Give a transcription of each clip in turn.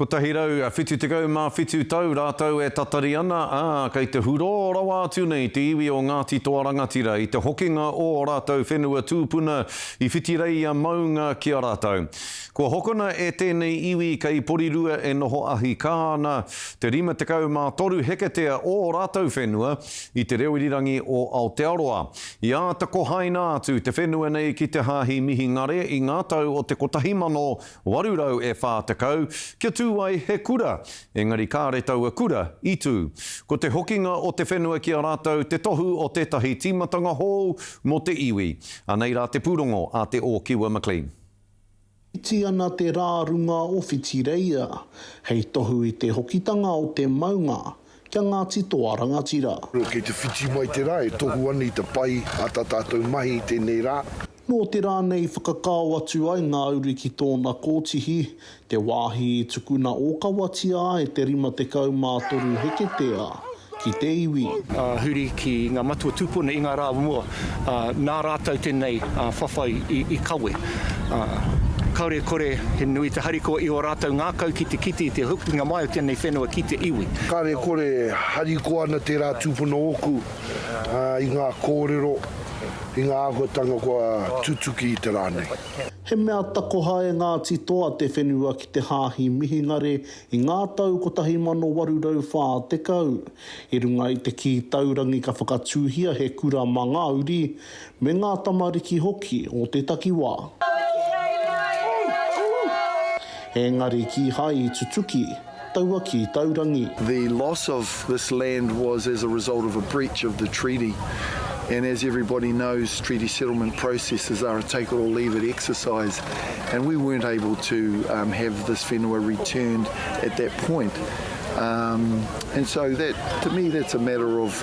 177 tau rātou e tatari ana, ā, kei te hurō rawa atu nei te iwi o Ngāti Toa Rangatira i te hokinga o ō rātou whenua tūpuna i Whitireia maunga ki a rātou. Kua hokona e tēnei iwi kei Porirua e noho ahi kā ana te 53 heketea o ō rātou whenua i te reo irirangi o Aotearoa. I āta kohaina atu te whenua nei ki te Hāhi Mihingare i ngā tau o te 1800 e 40, kia tū ai he kura, engari kāre taua kura i tū. Ko te hokinga o te whenua ki a rātou te tohu o tētahi tīmatanga hou mō te iwi. Anei rā te pūrongo a Te Ōkiwa McLean. Iti ana te rā runga o Whitireia, hei tohu i te hokitanga o te maunga ki a Ngāti Toa Rangatira. Kei te whiti mai te rā e tohu ana i te pai a tā tātou mahi i tēnei rā. Nō te rā nei whakakao atu ai ngā uri ki tōna kōtihi, te wāhi i tukuna ōkawatia ai te 53 heketea ki te iwi. Huri ki ngā matua tūpuna i ngā rā o mua, nā rātou tēnei whawhai i kawe. Kāore e kore he nui te harikoa i ō rātou ngākau ki te kite i te hokinga mai o tēnei whenua ki te iwi. Kāore e kore harikoa ana tērā tūpuna ōku i ngā kōrero. i ngā āhuatanga kua tutuki i te rā nei. He mea takoha e Ngāti Toa te whenua ki te Hāhi Mihingare i ngā tau 1840. I runga i te kī taurangi ka whakatūhia he kura mā ngā uri, me ngā tamariki hoki o te takiwā. Engari kīhai i tutuki taua kī taurangi. The loss of this land was as a result of a breach of the treaty and as everybody knows treaty settlement processes are a take it or leave it exercise and we weren't able to um, have this whenua returned at that point. Um, and so that, to me, that's a matter of,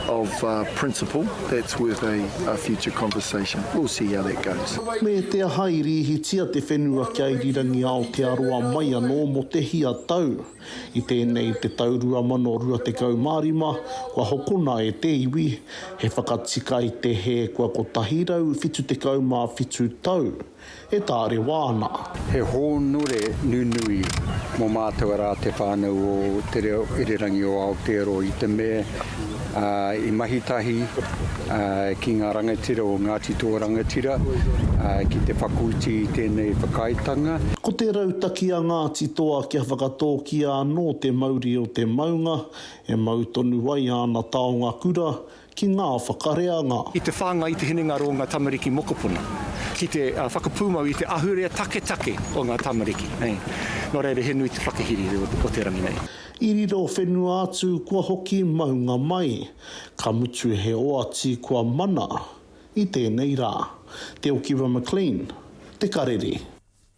of uh, principle. That's worth a, a future conversation. We'll see how that goes. Me te aha i rīhitia te whenua kia Irirangi Aotearoa mai anō mō te hia tau. I tēnei te tau 2025, kua hokona e te iwi, he whakatika i te hē kua 177 tau e tārewa ana. He hōnore nunui mō mātou arā te whānau o Te Reo Irirangi o Aotearoa i te mea i mahi tahi ki ngā rangatira o Ngāti Toa Rangatira ki te whakauti i tēnei whakaaetanga. Ko te rautaki a Ngāti Toa kia whakatōkia anō te mauri o te maunga, e mau tonu ai āna taonga kura ki ngā whakareanga. I te whāngai i te hinengaro o ngā tamariki mokopuna, ki te whakapūmau i te ahurea taketake o ngā tamariki. Nō reira, he nui te whakahirihiri o te rangi nei. I riro whenua atu kua hoki maunga mai, ka mutu he oati kua mana i tēnei rā. Te Okiwa McLean, Te Karere.